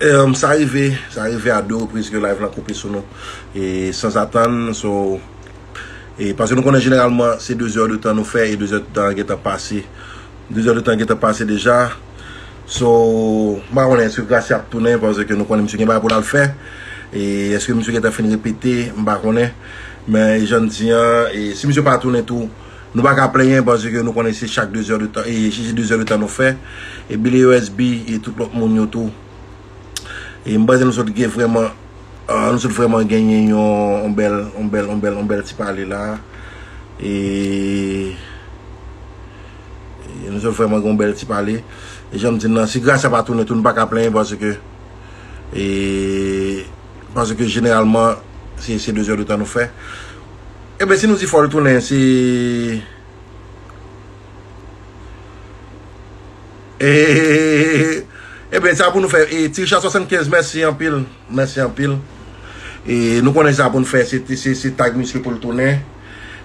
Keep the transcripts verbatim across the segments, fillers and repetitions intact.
Em, sa rive, sa rive a de repriz ke live lan koupe sou nou. E sanzatann, so, e paske nou konnen jeneralman se de zè de tan nou fè, e de zè de tan gentan pase. De zè de tan gentan pase deja. So, m pa konnen èske Gracia ap tounen, paske nou konnen misye gen bagay pou l al fè. E èske misye gentan fin repete, m pa konnen. Men jan n di an, e si misye pa tounen tou, nou pa ka plenyen, paske nou konnen se chak de zè de tan, e si se de zè de tan nou fè. E Billy U S B, e tout lòt moun yo tou. E m panse nou sot gen vrèman, ah, nou sot vrèman genyen yon, yon bèl, yon bèl, yon bèl, yon bèl ti pale la. E, e nou sot vrèman gen yon bèl ti pale. E jan m di n nan, si Gracia pa tounen tou, nou pa ka plenyen paske, e, paske jeneralman, se, se de zè de tan nou fè. Ebyen, si nou di fò l tounen, se, e, ebyen, sa pou nou fè. E, Ti Richard swasannkenz, mèsi anpil. Mèsi anpil. E, nou konnen sa pou n fè, se, se, se tag misye pou l tounen.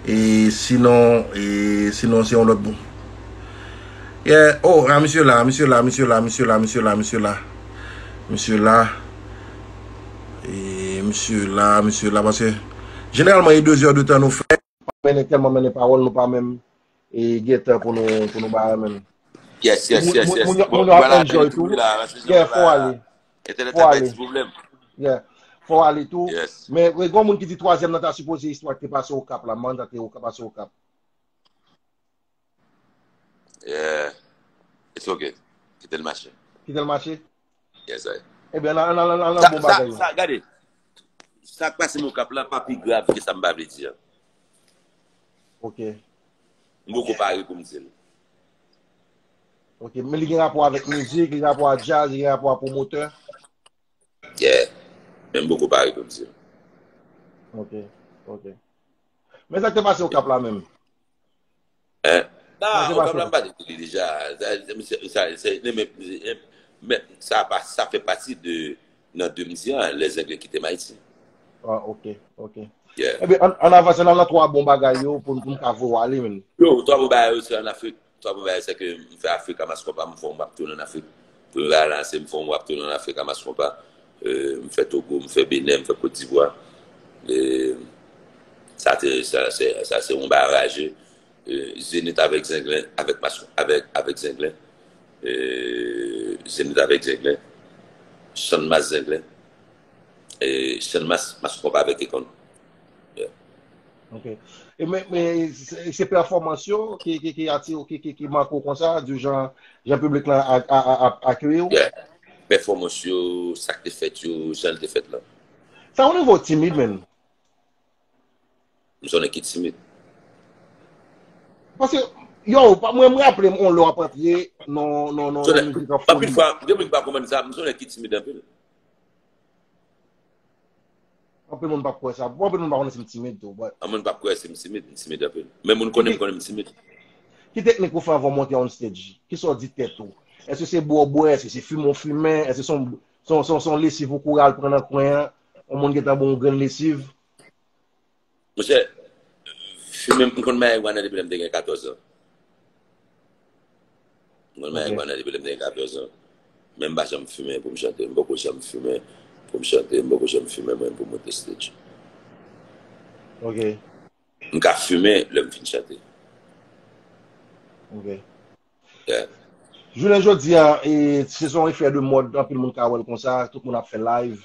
E, sinon, e, sinon, se yon lòt bon. Yeah. Oh, a, misye la, misye la, misye la, misye la, misye la, misye la. Misye la. Misye la, misye la, paske jeneralman, e de zè de tan nou fè. Pa mennen tèlman mennen pawòl, nou pa menm, e, gen tan pou nou, pou nou bagay menm. Yes, yes, yes, yes. Moun, moun, moun yo ap enjoy tou. Yeah, fò ale. Entènèt la bay ti pwoblèm. Yeah. Fò ale tou. Yes. Men, e, gen moun ki di twazyèm nan ta sipoze istwa ki te pase Okap la, mann ta te Okap, pase Okap. Yeah. It's okay. Kite l mache. Kite l mache? Yes, I. Ebyen, nan, nan, nan, nan bon bagay yo. Sa, gade. Sa k pase m Okap la pa pi grav ke sa m pa vle di an. Ok. M poko pare pou m di l. Ok, men li gen rapò avèk mizik, li gen rapò a djaz, li gen rapò a pwomotè. Yeah. Men m poko pare pou m di l. Ok, ok. Men sa k te pase Okap la menm? Hein? Sa k te pase Okap la? Non, m pa te di li deja. Sa, sa, sa, se, men, men, men, sa pa, sa fè pati de, nan de m di an, lè Zenglen kite m Ayiti. Ah, ok, ok. Yeah. Ebyen, ann, ann avanse, ann al nan twa bon bagay yo pou, pou m ka voye w ale, menm. Yo, twa bon bagay yo, se ann Afrik. Twa bon bagay, se ke m fè Afrik a Mass Konpa, m fè yon rap tounen ann Afrik. Premye bagay la, se m fè yon rap tounen ann Afrik a Mass Konpa. Euh, m fè Togo, m fè Benè, m fè Kot Divwa. Euh, sa te, sa, se, sa se yon bagay raje. Euh, Zenith avèk Zenglen, avèk Mas-, avèk, avèk Zenglen. Euh, Zenith avèk Zenglen. Channmas Zenglen. E Channmas, Mass Konpa avèk Akon. Yeah. Ok. E men, men se, se pèfòmans yo ki, ki, ki atire w, ki, ki, ki make w konsa, di jan, jan piblik lan a, a, a, a, akeyi w? Yeah. Pèfòmans yo, sa k te fèt yo, jan l te fèt la. Sa yon nivo timid, menm. M se yon nèg ki timid. Paske, yo, pa, mwen, m raple m, yon lè w ap antre, non, non, non, non, mizik an foli. Anpil fwa, gen moun ki pa konprann sa, m se yon nèg ki timid anpil. Anpil moun p ap kwè sa. Bon, anpil moun pa konnen si m timid tou, but. Anpil moun p ap kwè si m timid, m timid anpil. Men moun konnen m, konnen m timid. Ki teknik ou fè anvan w monte on stage? Kisa w di tèt ou? Èske se bwè w bwè? Èske se fimen w fimen? Èske se yon, se yon, se yon, se yon lesiv ou kouri al pran nan kwen an? Yon moun gentan ba w yon grenn lesiv? Monchè, fimen, m konn mariwana depi lè m te gen katòz an. M konn mariwana depi lè m te gen katòz an. Men m pa janm fimen pou m chante. M poko janm fimen pou m chante. M poko janm fimen mwen pou m monte stage. Ok. M ka fimen lè m fin chante. Ok. Yeah. Jounen jodi a, e, se yon efè de mòd, anpil moun ka wè l konsa, tout moun ap fè live.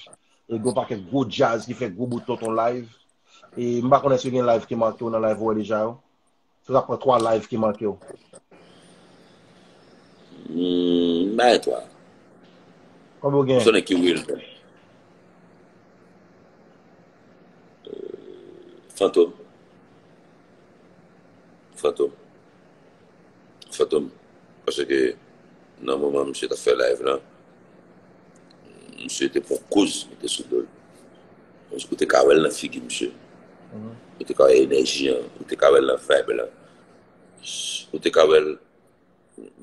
E gen yon pakèt gwo djaz ki fè gwo bout tonton live. E m pa konnen si gen live ki make w nan live ou wè deja yo. Si w ta pran twa live ki make w. Hmm, m bay twa. Konbyen w gen? M se yon nèg ki real. Fantom. Fantom. Fantom. Paske nan moman misye t ap fè live lan, misye te pran koz mete sou do l. Ou te ka wè l nan figi misye. Ou te ka wè enèji an, ou te ka wè l nan vibe lan. Ou te ka wè l,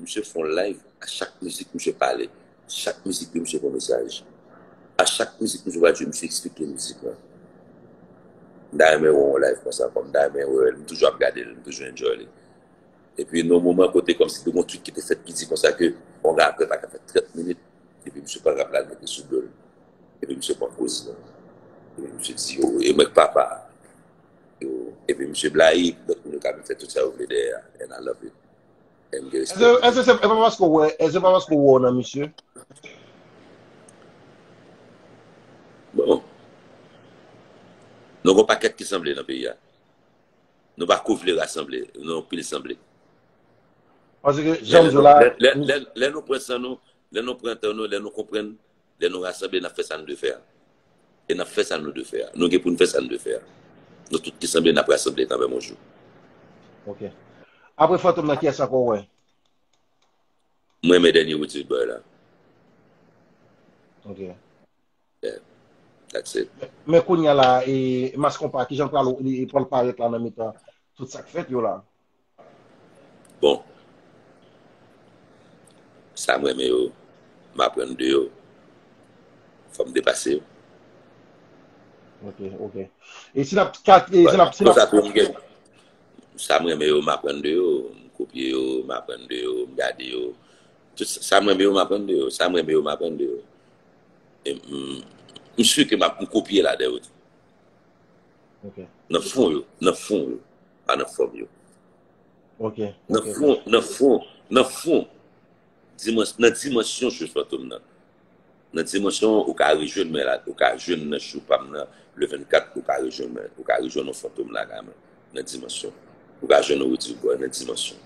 misye fè yon live, a chak mizik misye pale, chak mizik li misye fè yon mesaj. A chak mizik misye pral jwe, misye eksplike mizik lan. M ta renmen wè yon live konsa ankò, m ta renmen wè l, m toujou ap gade l, m toujou enjoy li. Epi nan yon moman kote kòmsi te gen yon tweet ki te fèt ki di konsa ke yon rapè pa ka fè trant minit Epi misye pran rap la, l mete sou do l. Epi misye pran poz lan. Epi misye di, yo, e mwen k papa a. Yo, epi misye blayi, lòt moun yo ka vin fè tout sa yo vle dèyè a. And I love it. And m gen respè. Èske, èske se, e pa paske w wè, èske se pa paske w wè w nan misye? Bon. Nou gen yon pakèt ki sanble nan peyi a. Nou pa ko vle rasanble, nou anpil sanble. Paske, jan m di w la, lè, lè, lè, lè nou pran san nou, lè nou pran tan nou, lè nou konprann, lè nou rasanble, n ap fè sa nou dwe fè a. E n ap fè sa nou dwe fè a. Nou gen pou n fè sa nou dwe fè a. Nou tout ki sanble, n ap rasanble kanmenm yon jou. Ok. Apre Fantom nan, kiyès ankò w wè? Mwen renmen dènye Roodz Boy la. Ok. Yeah. That's it. Men kounye a la, e, Mass Konpa, kijan l pral, li pral parèt la nan mitan tout sa k fèt yo la? Bon. Sa m renmen yo, m aprann de yo. Fò m depase yo. Ok, ok. E si n ap, kat-, e si n ap, si n ap, konsa tou, m gen, sa m renmen yo, m aprann de yo, m kopye yo, m aprann de yo, m gade yo. Tout sa, sa m renmen yo, m aprann de yo. Sa m renmen yo, m aprann de yo. E m, m si ke m ap, m kopye ladan yo tou. Ok. Nan fon yo, nan fon yo, pa nan fòm yo. Ok, nan fon, nan fon, nan fon, dimans-, nan dimansyon Choch Fantom nan. Nan dimansyon, ou ka rejwenn mwen la, ou ka jwenn nan show pa m nan, le vennkat, ou ka rejwenn mwen, ou ka rejwenn yon Fantom lakay mwen, nan dimansyon. Ou ka jwenn yon Roodz Boy nan dimansyon.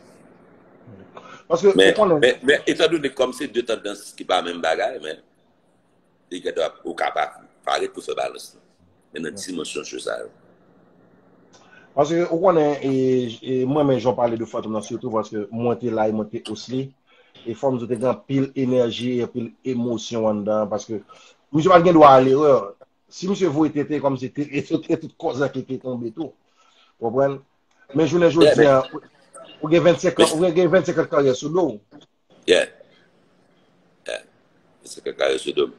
Paske, men, ou konnen, men, men, etandone kòm se de tandans ki pa menm bagay, men, li gen dwa, ou ka pa parèt pou fè balans lan. Men nan dimansyon cho sa yo. Paske, ou konnen, e, e, mwen, men jan w pale de Fantom nan, sitou paske mwen te la e mwen te os li. E fò m di w te gen anpil enèji e anpil emosyon anndan, paske misye pa t gen dwa a lerè. Si misye voye tete, kòmsi te, e tout, e tout kòz la ki te tonbe tou. Konprann? Men jounen jodi a, ou gen vennsenk an, ou gen vennsenk an karyè sou do w. Yeah. Yeah. Vennsenk an karyè sou do m.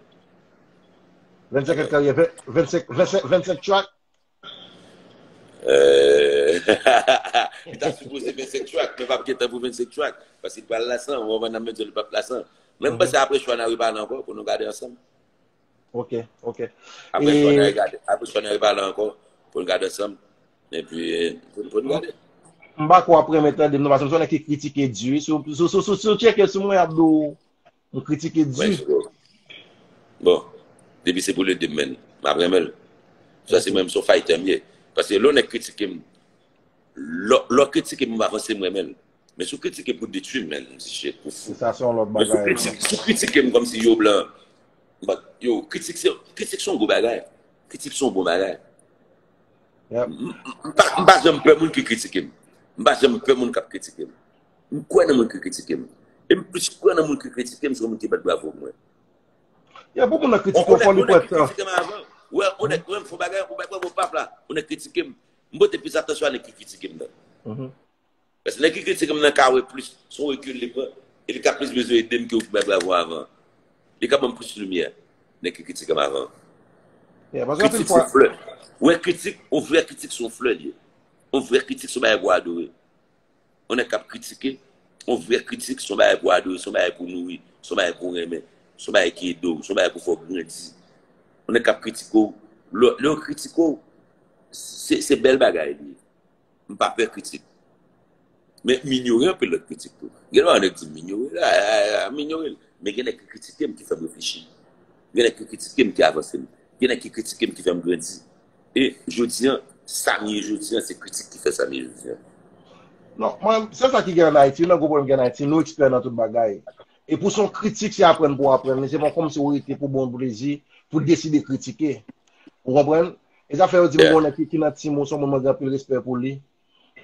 Vennsenk an karyè, ven-, vennsenk, vennsenk, vennsenk track. Euh, li ta sipoze vennsenk track, men p ap gen tan pou vennsenk track. Paske li pral lasan, ou konprann, nan medya li p ap lasan. Men m panse apre chwa n a repale ankò pou nou gade ansanm. Ok, ok. Apre chwa n a regade, apre chwa n a repale ankò pou n gade ansanm. Epi, pou, pou n gade. M pa kwè w ap renmen tande m non, paske m se yon nèg ki kritike di. Si w, si w, si w, si w tcheke sou mwen, y ap di w m kritike di. Bon, depi se pou l ede m, men, m ap renmen l. Sa se mwen, m se yon fighter m ye. Paske lè yon nèg kritike m, lè, lè w kritike m, m avanse, m renmen l. Men si w kritike m pou detwi m, men, m di shit, ou fou. Sa se yon lòt bagay. Men si w kritike, si w kritike m kòmsi yo blan, m pa, yo, kritik se, kritik se yon gwo bagay. Kritik se yon bon bagay. M, m, m pa, m pa janm pè moun ki kritike m. M pa janm pè moun k ap kritike m. M kwè nan moun ki kritike m. E m plis kwè nan moun ki kritike m, se yon moun ki bat bravo pou mwen. Ya, pou moun nan kritike w, fò li pran tan. Ou konnen, ou konnen kritike m avan. Wè, ou nèk, wè, m fè yon bagay, ou bat bravo pap la. Ou nèk kritike m. M pote plis atansyon a nèg ki kritike m nan. Paske nèg ki kritike m nan ka wè plis, se yon rekil li pran. E li ka plis bezwen ede m ke ou ki bay bravo avan. Li ka ban m plis limyè, nèg ki kritike m avan. Kritik se yon flè. Ou wè kritik, yon vrè kritik se yon flè li ye. Yon vrè kritik se yon bagay pou adore. Yon nèg k ap kritike, yon vrè kritik se yon bagay pou adore, se yon bagay pou nouri, se yon bagay pou renmen, se yon bagay ki ede w, se yon bagay pou fè w grandi. Yon nèg k ap kritike w, lè, lè yo kritike w, se, se bèl bagay li ye. M pa pè kritik. Men m inyore anpil lòt kritik tou. Gen lè yon nèg di m inyore l, a, a, a, m inyore l. Men gen nèg ki kritike m ki fè m reflechi. Gen nèg ki kritike m ki avanse m. Gen nèg ki kritike m ki fè m grandi. E jodi a, sa m ye jodi a, se kritik ki fè sa m ye jodi a. Non, mwen, se sa ki gen ann Ayiti, youn nan gwo pwoblèm gen ann Ayiti, nou ekspè nan tout bagay. E pou se yon kritik, se aprann pou w aprann, men se pa kòmsi ou rete pou bon plezi, pou deside kritike. Ou konprann? E sa fè yo di m gon nèg ki, ki nan team ou, se yon moun mwen gen anpil respè pou li.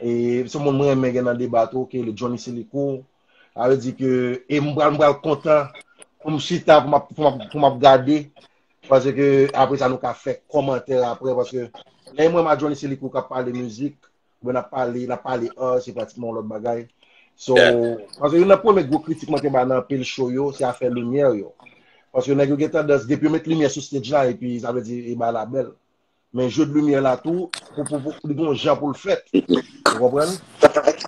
E se yon moun mwen renmen gen nan deba tou, ke le Johnny Silikou. Sa vle di ke, e m pral, m pral kontan pou m chita, pou m ap, pou m ap, pou m ap gade. Paske apre sa, nou ka fè kòmantè apre. Paske lè mwen ak Johnny Silikou k ap pale mizik, oubyen n ap pale, n ap pale art, se pratikman yon lòt bagay. So, paske youn nan premye gwo kritik mwen te bay nan anpil show yo, se afè limyè yo. Paske nèg yo gen tandans, depi yo met limyè sou stage la, epi sa vle di, e bagay la bèl. Men jeu de limyè la tou, pou, pou, pou, li gon jan pou l fèt. Ou konprann?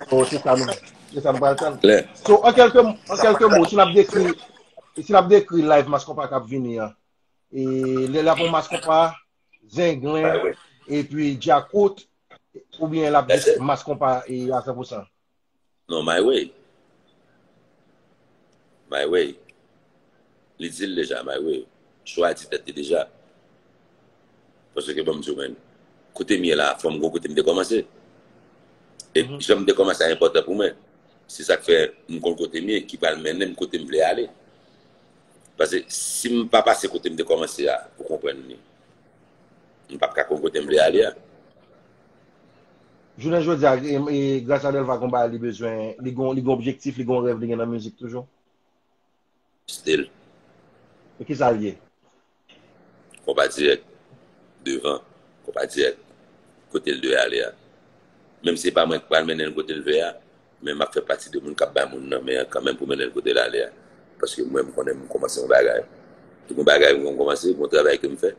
So, se sa nou, se sa nou pral tann. So, an kèlke, an kèlke mo, si n ap dekri, e si l ap dekri live Mass Konpa k ap vini an, e lè l ap yon Mass Konpa, Zenglen, epi Djakout, oubyen l ap jis Mass Konpa e a san pou san? Non, My Way. My Way. Li di l deja, My Way. Chwa a di tèt li deja. Paske ban m di w, men, kote m ye la, fò m gon kote m te kòmanse. E jan m te kòmanse a enpòtan pou mwen. Se sa k fè m konn kote m ye, ki pral mennen m kote m vle ale. Paske si m pa pase kote m te kòmanse a pou konprann li, m p ap ka konn kote m vle ale a. Jounen jodi a, e, e, Gracia Delva gon bagay li bezwen, li gon, li gon objektif, li gon rèv li gen nan mizik toujou? Still. E kisa l ye? Konpa dirèk. Devan. Konpa dirèk. Kote l dwe ale a. Menm si se pa mwen k pral mennen l kote l vle a, men m ap fè pati de moun k ap bay moun nan men an kanmenm pou mennen l kote l ale a. Paske mwen, m konnen m kòmanse yon bagay. Tout yon bagay m konn kòmanse, yon travay ke m fè.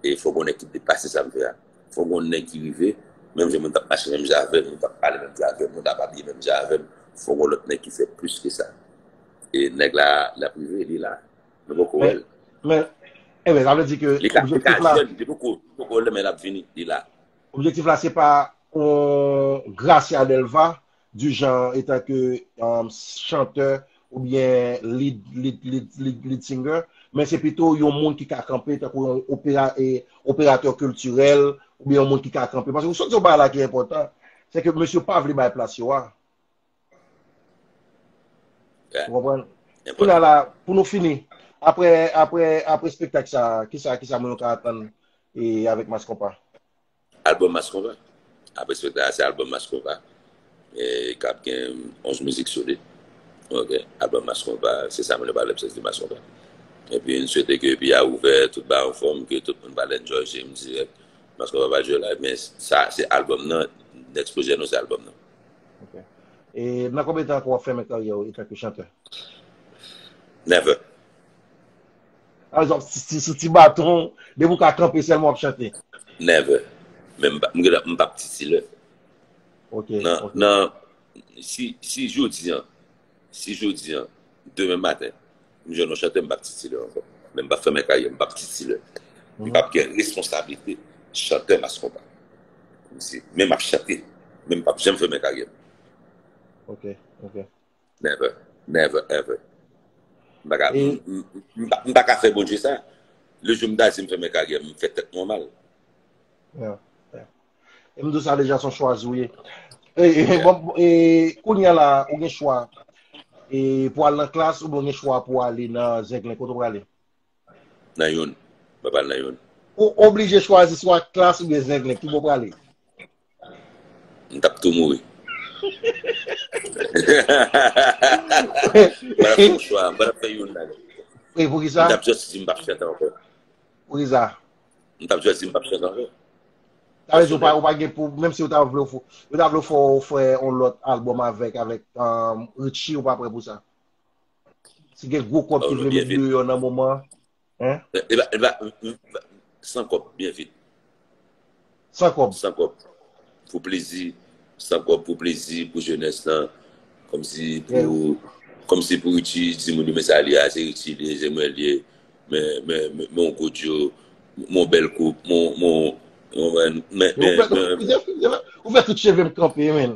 E fò gon nèg ki depase sa m fè a. Fò gon nèg ki rive, menm jan moun t ap mache menm jan avè m, moun t ap pale menm jan avè m, moun t ap abiye menm jan avè m. Fò gon lòt nèg ki fè plis ke sa. E nèg la, l ap rive, li la. Nou poko wè l. Men, men, enben, sa vle di ke li ka, li ka objektif la, jèn, li poko, li poko wè l, men l ap vini, li la. Objektif la, se pa yon Gracia Delva, du genre, etan ke um, chantè oubyen lead, lead, lead, lead, lead singer, men se pito yon moun ki ka kanpe tankou yon opera, e, operatè kiltirèl, oubyen yon moun ki ka kanpe. Paske ou sot di yon bagay la ki enpòtan, se ke mesye pa vle bay plas yo a. Ou konprann? Kounye a la, pou nou fini, apre, apre, apre spektak sa, kisa, kisa moun yo ka atann e avèk Mass Konpa? Albòm Mass Konpa. Apre spektak la, se albòm Mass Konpa. E k ap gen onz mizik sou li. Ok. Albòm Mass Konpa, se sa moun yo pale plis de Mass Konpa. Epi, n swete ke epi a ouvè tout bagay anfòm, ke tout moun pral enjoy jim dirèk. Mass Konpa pa jwe live, men sa, se albòm nan, next pwojè nou, se albòm nan. Ok. E nan konbyen tan ankò w ap fèmen karyè w etanke chantè? Never. Pa egzanp, si, si sou ti baton, depi w ka kanpe sèlman w ap chante? Never. Men m pa- m gentan- m p ap titilè. Ok, Nan, ok. Nan, si, si jodi an, si jodi an, demen maten, m jwenn yon chantè, m p ap titilè ankò. Men m p ap fèmen karyè, m p ap titilè. M p ap gen responsablite chantè Mass Konpa. Kòmsi, men m ap chante, men m p ap janm fèmen karyè m. Ok, ok. Never, never, ever. M pa ka, m, m, m, m pa- m pa ka fè Bondye sa. Le jou m ta di m fèmen karyè m, m fè tèt mwen mal. Yeah, yeah. E m di w sa deja, se yon chwazi w ye. E, e, bon, e, kounye a la, ou gen chwa e, pou al nan klas, oubyen ou gen chwa pou ale nan Zenglen, kote w prale? Nan youn. M ap al nan youn. Ou oblije chwazi swa klas oubyen Zenglen, ki bò w prale? M t ap tou mouri. M pa t ap fè yon chwa, m pa t ap fè youn nan. E poukisa? M t ap just di m p ap chante ankò. Poukisa? M t ap just di m p ap chante ankò. Sa vle di ou pa, ou pa gen pou, menm si yo ta vle w fè, yo ta vle w fè, w fè yon lòt albòm avèk, avèk um, Richie, ou pa prè pou sa? Si gen gwo kòb ki vle met deyò nan moman, hein? E pa, e pa, m- m- san kòb, byen vit. San kòb. San kòb. Pou plezi, san kòb pou plezi, pou jenès lan. Kòmsi pou, kòmsi pou Richie, di moun yo, men sa li a, se Richie li ye, se mwen li ye. Men, men, men, men yon gwo djo, mon bèl koup, mon, mon, mon, men, men, Ou fè, men, ou fè tout cheve m kanpe, men.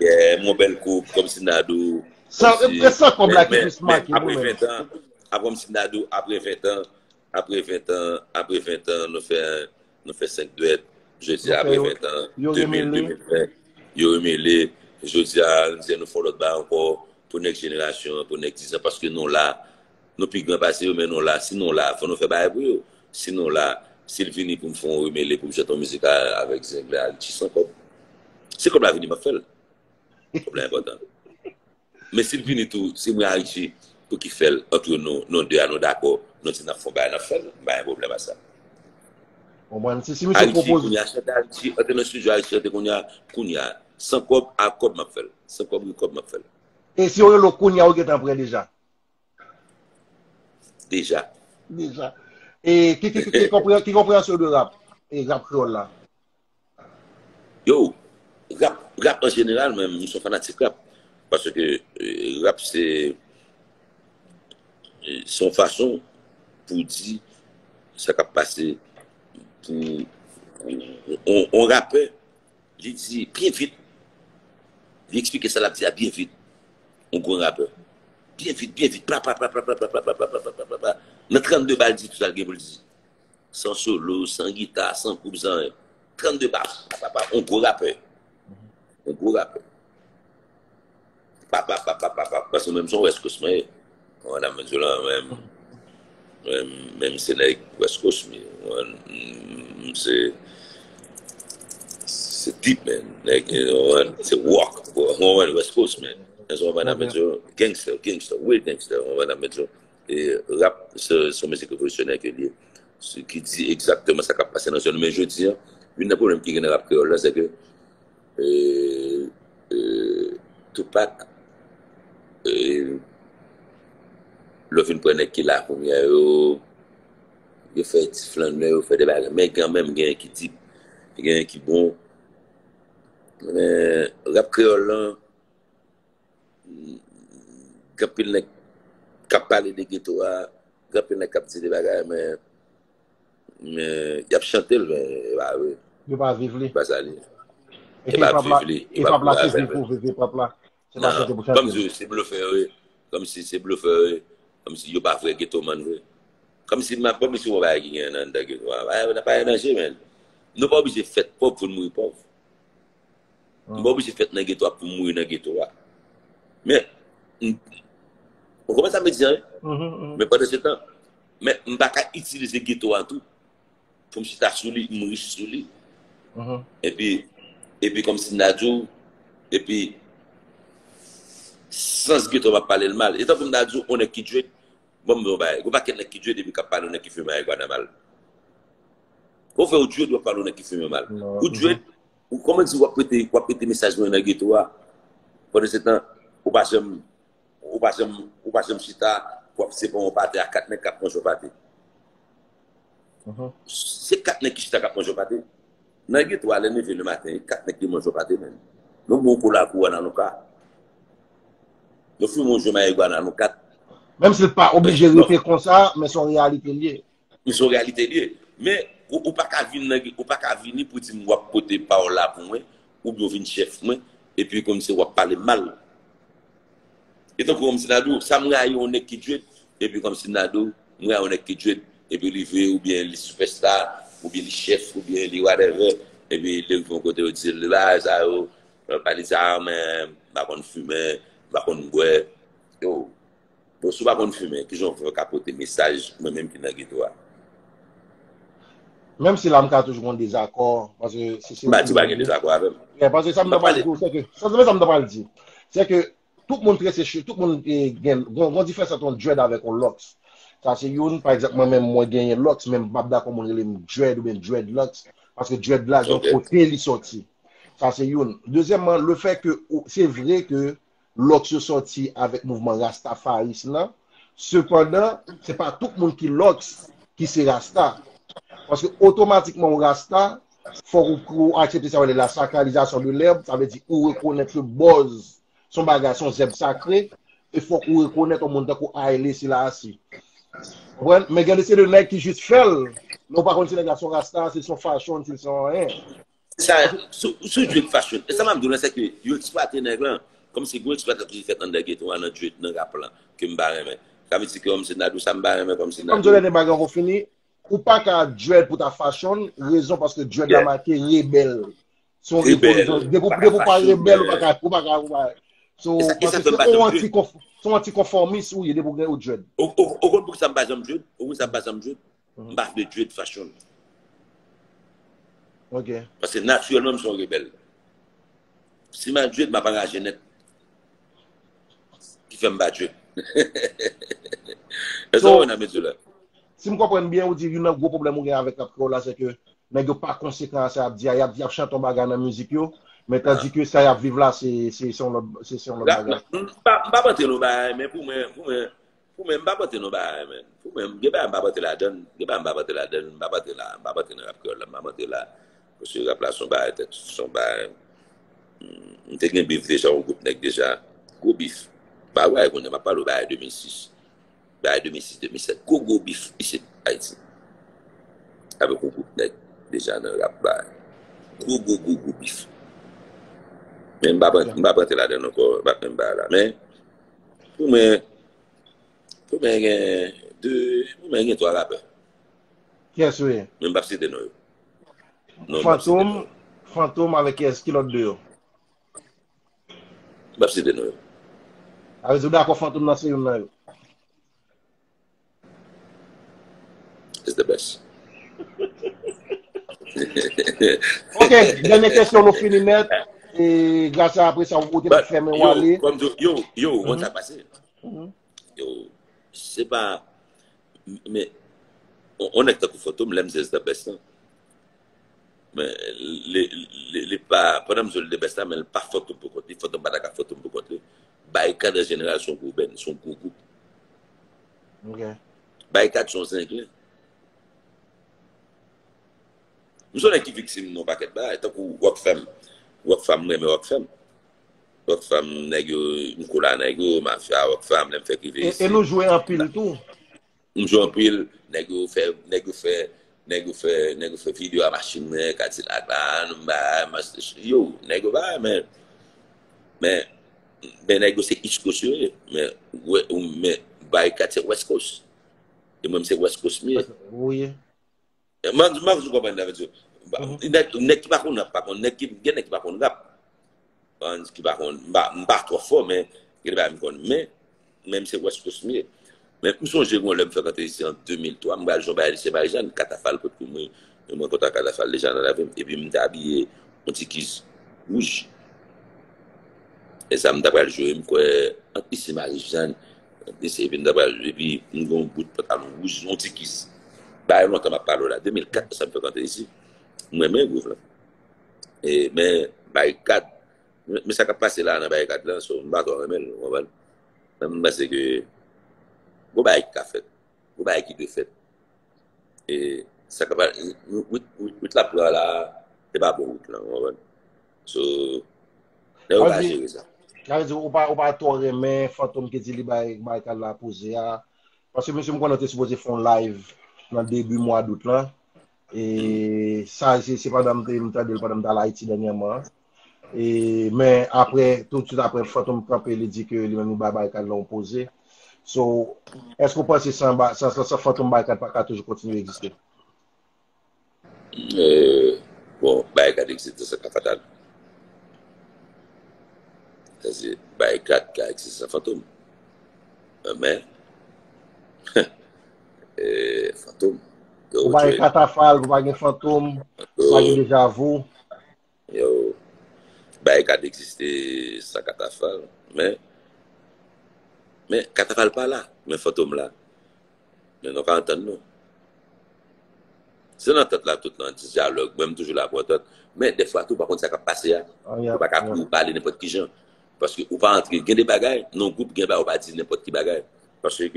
Yeah, mon bèl koup, kòmsi Nadou. San, e san kòb la ki plis make Apre mwen. Ventan, apre kòmsi Nadou, apre Ventan, apre Ventan, apre Ventan, nou fè, nou fè senk dwèt. Jodi a, apre Ventan, de mil, de mil ven, yo remele. Jodi a, nou di nou fè lòt bagay ankò pou nèk jenerasyon, pou nèk diz an, paske nou la, nou pi gran pase yo, men nou la. Si nou la, fò nou fè bagay pou yo. Si nou la, si l vini pou m fè yon remele, pou m chante yon mizik a- avèk Zenglen, Richie san kòb. Si kòb la vini, m ap fè l. Kòb la enpòtan. Men si l vini tou, si mwen a Richie, pou ki fè l antre nou, nou de a nou dakò, nou di n ap fè yon bagay, n ap fè l. M pa gen pwoblèm a sa. Konprann? Si, si misye Richie, pwopoze. Kounye a, chante a Richie, antre nan estidyo a Richie, antre kounye a, kounye a, san kòb, a kòb m ap fè l. San kòb, wi, kòb m ap fè l. E si yo rele w kounye a, ou gentan prè deja? Deja. Deja. E ki, ki, ki, ki, konpre- ki konpreyansyon de rap? E rap kreyòl la? Yo, rap, rap an jeneral, men m se yon fanatik rap. Paske eh, rap se se yon fason pou di sa k ap pase pou yon, yon rapè, li di byen vit, li eksplike sa l ap di a byen vit, yon gwo rapè. Byen vit, byen vit, pla, pla, pla. Nan trannde ba, li di tout sa l gen pou l di. San solo, san gita, san koup, san anyen. Trannde ba, papa, yon gwo rapè. Yon gwo rapè. Papa, papa, papa, papa, paske menm se yon West Coast mwen ye. Ou konprann sa m di w la, menm, menm, menm se nèg West Coast, men, ou konprann, m, m, se, se deep, man. Nèg, ou konprann, se rock, bro. Ou konprann, West Coast, man. Ou konprann sa m di w? Gangster, gangster, real gangster, ou konprann sa m di w? E rap, se, se yon mizik revolisyonè ke l ye. Se ki di egzakteman sa k ap pase nan zòn nou. Men jodi a, youn nan pwoblèm ki gen nan rap kreyòl la, se ke, e, e, Tupac, e, lè w fin pran nèg ki la kounye a yo, yo fè ti flannè, yo fè de bagay. Men kanmenm, genyen ki deep, genyen ki bon. Men rap kreyòl lan, gen anpil nèg k ap pale de geto a, gen anpil nèg k ap di de bagay, men, men y ap chante l, men e pa vre. Yo pa viv li. E pa sa li ye. E pa viv li. E pa pou viv li. Hip hop la se viv pou viv hip hop la. Se pa chante pou chante. Kòmsi se blofè yo ye. Kòmsi se blofè yo ye. Kòmsi yo pa vrè getoman vre. Kòmsi m ap, kòmsi yon bagay ki gen anndan geto a. Pa, pa, pa gen danje, men. Nou pa oblije fèt pòv pou n mouri pòv. M pa oblije fèt nan geto a pou m mouri nan geto a. Men, m, ou konprann sa m vle di a, wi? Men pandan se tan, men m pa ka itilize geto a tou pou m chita sou li, m rich sou li. Epi, epi kòmsi m ta di w, epi sans geto a m ap pale l mal. E tankou m ta di w, yon nèg ki dread, bon, m di w yon bagay, gen yon pakèt nèg ki dread epi k ap pale yon nèg ki fimen marigwana mal. Ou fè ou dread, w ap pale yon nèg ki fimen mal. Ou dread, ou kòman di w ap pote, w ap pote mesaj mwen nan geto a. Pandan se tan, ou pa janm, ou pa janm, ou pa janm chita pou w ap separe yon pate a kat nèg k ap manje yon pate. Se kat nèg ki chita k ap manje yon pate. Nan geto a, lè n leve lematen, kat nèg ki manje yon pate, men. Nou bon kola kou ann nou ka. Nou fimen yon jwe marigwana nou kat. Menm si l pa oblije rete konsa, men se yon reyalite l ye. Men se yon reyalite l ye. Men, ou, ou pa ka vin nan, ou pa ka vini pou di m w ap pote pawòl la pou mwen, oubyen w vin chèf mwen, epi kòmsi w ap pale m mal. E tankou kòmsi m ta di w, sa m rayi yon nèg ki dread, epi kòmsi m ta di w, m rayi yon nèg ki dread, epi li vle, oubyen li sipèsta, oubyen li chèf, oubyen li whatever, epi li rive yon kote yo di l, bagay sa yo, pa li sa, men, m pa konn fimen, m pa konn bwè. Yo, Bon, si w pa konn fimen, kijan w fè w ka pote mesaj mwen menm ki nan geto a? Menm si la m ka toujou gen dezakò, paske si se... M pa di w pa gen dezakò avè m. Yeah, paske sa m ta pral di w, se ke, sa, sa m ta pral di, se ke tout moun trese cheve, tout moun, eh, gen, gen, gen diferans ant yon dread avèk yon locks. Sa se youn, pa egzanp, mwen menm, mwen genyen locks, men m p ap dakò moun rele m dread oubyen dreadlocks, paske dread la, gen yon kote li sòti. Sa se youn. Dezyèmman, le fè ke, ou, se vre ke locks yo sòti avèk mouvman rastafarism nan. Sepandan, se pa tout moun ki locks ki se rasta. Paske otomatikman ou rasta, fòk ou, ou aksepte sa yo rele la sacralisation de l'herbe, sa vle di ou rekonèt ke bòz se yon bagay, se yon zèb sakre, e fòk ou rekonèt yon moun tankou Haile Selassie. Konprann? Men gen de se de nèg ki jis fè l, men ou pa konn si nèg la se yon rasta, si l se yon fashion, si l se yon anyen. Sa, sou, sou dread fashion. E sa m ap di w la, se ke yo eksplwate nèg lan. Kòmsi gwo eksplwatasyon ki fèt anndan geto a, nan dread, nan rap lan, ke m pa renmen. Sa vle di ke kòmsi n a di w sa m pa renmen, kòmsi n a di w. Kòm di w lè bagay ankò fini, ou pa ka dread pou ta fashion, rezon paske dread la make rebèl. Se yon revolisyon. Depi, depi w pa rebèl, ou pa ka, ou pa ka, ou pa. So, paske se yon antikonf-, se yon antikonfòmis ou ye depi w gen ou dread. Ou, ou, ou konn poukisa m pa janm dread? Ou konn sa m pa janm dread? M pa vle dread fashion. Ok. Paske natirèlman, m se yon rebèl. Si m al dread, m ap anraje nèt. Ki fè m pa dread. Èske w konprann sa m di w la? Si m konprann byen, ou di youn nan gwo pwoblèm ou gen avèk rap kreyòl la, se ke nèg yo pa konsekan a sa y ap di a. Y ap, y ap chante yon bagay nan mizik yo, men tandike sa y ap viv la, se, se, se yon lòt, se, se yon lòt bagay. M pa, m p ap antre nan bagay, men pou mwen, pou mwen, Pou mwen, m p ap antre nan bagay, men. Pou mwen, gen bagay m p ap antre ladan l. Gen bagay m p ap antre ladan l. M p ap antre la, m p ap antre nan rap kreyòl la, m p ap antre la. Paske rap la se yon bagay tèt, se yon bagay, m, m te gen bif deja, yon gwoup nèg deja. Gwo bif. Pa wè, kounye a, m ap pale w bagay de mil sis. Bagay de mil sis, de mil sèt. Gwo, gwo bif isit, Ayiti. Avèk yon gwoup nèg deja nan rap ba. Gwo, gwo, gwo, gwo bif. Men m pa pran, m pa pran ladan ankò, m pa pran ba la. Men, pou mwen, pou mwen gen de, pou mwen gen twa rapè. Kiyès ou ye? Men m p ap site non yo. Non, m p ap site Fantom, non yo. Fantom avèk kiyès? Ki lòt de yo? M p ap site non yo. A vle di ou dakò Fantom nan se youn nan yo? It's the best. Ok, dènye kesyon nou fini nèt. E gras a apre sa ou te But, fèmen yo, wale. Kòm di, yo, yo, ou konn Mhm. sa k pase. Mhm. Yo, se pa, men, on, on nèg tankou Fantom, lè m di it's the best, non. Men, li, li, li pa, pandan m di w li the best la, men li pa Fantom pou kont li, Fantom pa ta ka Fantom pou kont li. Barikad an jeneral se yon gwo band, se yon gwo gwoup. Ok. Barikad se yon zenglen. M se yon nèg ki viktim nan yon pakèt bagay, tankou Rockfam. Rockfam, m renmen Rockfam. Rockfam, nèg yo, m koule a nèg yo, mafya, Rockfam, lè m fèk rive E, isi. E nou jwe anpil tou. M jwe anpil, nèg yo fè, nèg yo fè, nèg yo fè, nèg yo fè videyo a machin mwen, Kadilak la, nou ba, mas-, yo, nèg yo ba, men, men, men nèg yo se East Coast yo ye, men, wè, men, Barikad se West Coast. E mwen, m se West Coast m ye. Wi. Mwen, mwen, ou konprann sa m vle di. Ba, nèg, nèg ki pa konn rap, pa konn, nèg ki, gen nèg ki pa konn rap. Ann, ki pa konn, m pa, m pa twò fò, men, gen de bagay m konn, men, men m se West Coast m ye. Men, m sonje yon lè m fèk antre isi an de mil twa, m pral jwe yon bagay, se Marijàn, Katafal pot pou mwen, e mwen kontan Katafal deja nan lavi m, epi m te abiye yon ti kiz wouj. E sa m ta pral jwe, m kwè, ant isi Marijàn, ant isi, epi m ta pral, epi m gen yon bout pantalon wouj, yon ti kiz. Bagay lontan m ap pale w la, de mil kat sa m fèk antre isi. M renmen gwouv lan. E, men, Barikad, men, men sa k ap pase la nan Barikad la, so, m pa twò renmen l, ou konprann? Men m panse ke gwo bagay ki ka fèt, gwo bagay ki dwe fèt. E sa k ap, wit, wit, wit, wit l ap pran la, se pa bon wit lan, ou konprann? So, nèg yo pa jere sa. Sa vle di, ou pa, ou pa twò renmen Fantom ki di li bay, bay Barikad la poze a. Paske mesye m konnen te sipoze fè yon live nan debi mwa dout lan. E sa, se, se pandan m te, m tande l pandan m t al Ayiti dènyèman. E, men apre, tout swit apre, Fantom kanpe, li di ke li menm li bay Barikad la yon poze. So, èske w panse san, ba- san, san, san Fantom Barikad pa ka toujou kontinye egziste? Euh, bon, Barikad egziste san Katafal. Sa se Barikad ka egziste san Fantom. Men, euh, Fantom. Ou pa gen Katafal, ou pa gen Fantom, ou pa gen Deja Vu. Yo, Barikad egziste san Katafal, men, men Katafal pa la, men Fantom la. Men nou ka antann nou. Se nan antant la tout nan dyalòg, mwen m toujou la pou antant. Men defwa tou, ou pa konn sa k ap pase a. Ou pa ka kouri pale nenpòt ki jan. Paske ou pa antre, gen de bagay, nan gwoup gen bagay, ou pa di nenpòt ki bagay. Paske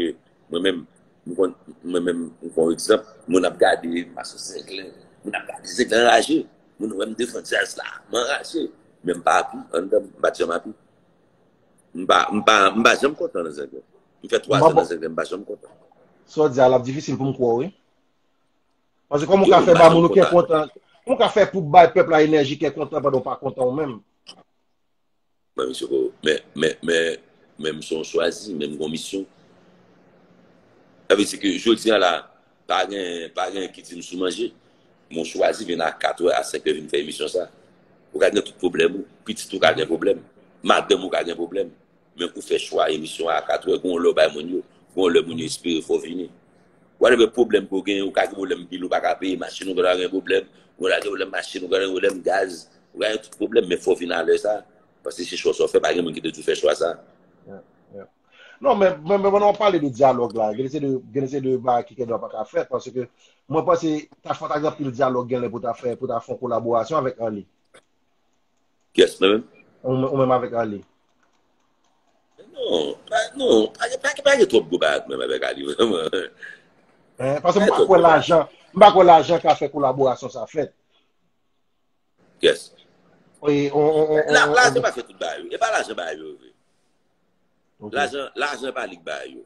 mwen menm, m konn, mwen menm, m pran yon egzanp, moun ap gade, m pase Zenglen, moun ap gade Zenglen anraje. Moun wè m devan djaz la, m anraje. Men m pa api, anndan m, m pa janm api. M pa, m pa, m pa janm kontan nan Zenglen. M fè twa zan nan Zenglen, m pa janm kontan. Sa w di a la ap difisil pou m kwè w, wi. Paske kòman w ka fè bay moun ou kè kontan, kòman w ka fè pou bay pèp la enèji kè kontan pandan w pa kontan ou menm? Mwen, misye ko, men, men, men, men m se yon chwazi, men m gon misyon. Sa vle di ke jodi a la, pa gen, pa gen ki di m sou manje. Mwen chwazi vin a kat è, a senk è vin fè emisyon sa. Ou ka gen tout pwoblèm ou, pitit ou ka gen pwoblèm, madanm ou ka gen pwoblèm. Men ou fè chwa emisyon a kat è, gon lè w bay moun yo, gon lè moun yo espere fò w vini. Whatever pwoblèm ke w genyen, ou ka gen pwoblèm bil ou pa ka peye, machin ou ka gen pwoblèm, ou ka gen pwoblèm machin, ou ka gen pwoblèm gaz, ou ka gen tout pwoblèm, men fò w vin a lè sa. Paske se chwa sa w fè, pa gen moun ki te di w fè chwa sa. Non, men, men, men pandan w ap pale de dyalòg la, gen de se de, gen de se de bagay ki kèdwa pa ka fèt, paske mwen panse ta fò ta gen anpil dyalòg genlè pou ta fè, pou ta fè yon kolaborasyon avèk Arly. Kiyès, mwen menm? Ou, ou menm avèk Arly. Non, pa, non, pa, pa, pa gen twòp gwo bagay menm avèk Arly, vrèman. Paske m pa kwè lajan, m pa kwè lajan ka fè kolaborasyon sa fèt. Kiyès? Lajan pa fè tout bagay yo. E pa lajan bagay yo vre. Lajan, lajan pa li k bagay yo.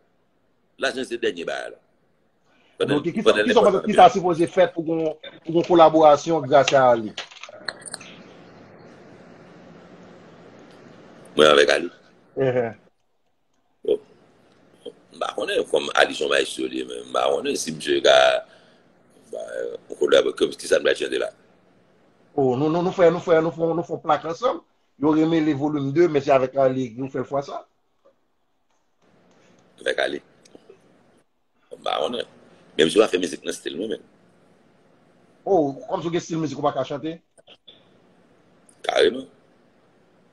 Lajan se dènye bagay la. Donk, ki sa, ki sa, ki sa sipoze fèt pou gon, pou gon kolaborasyon gras a Ali? Mwen avèk Ali? Bon, m pa konnen, kòm Ali se yon maestro li ye, men m pa konnen si misye ka, ba, yon kolabo, ki sa n pral chante la? Oh, nou, nou, nou fè, nou fè, nou fè, nou fè yon plak ansanm. Yo remele volim de, men se avèk Ali nou fè l fwa sa. Avèk Ali. M pa konnen. Menm si w pa fè mizik nan stil mwen, men. Oh, kòmsi w gen stil mizik ou pa ka chante? Kareman.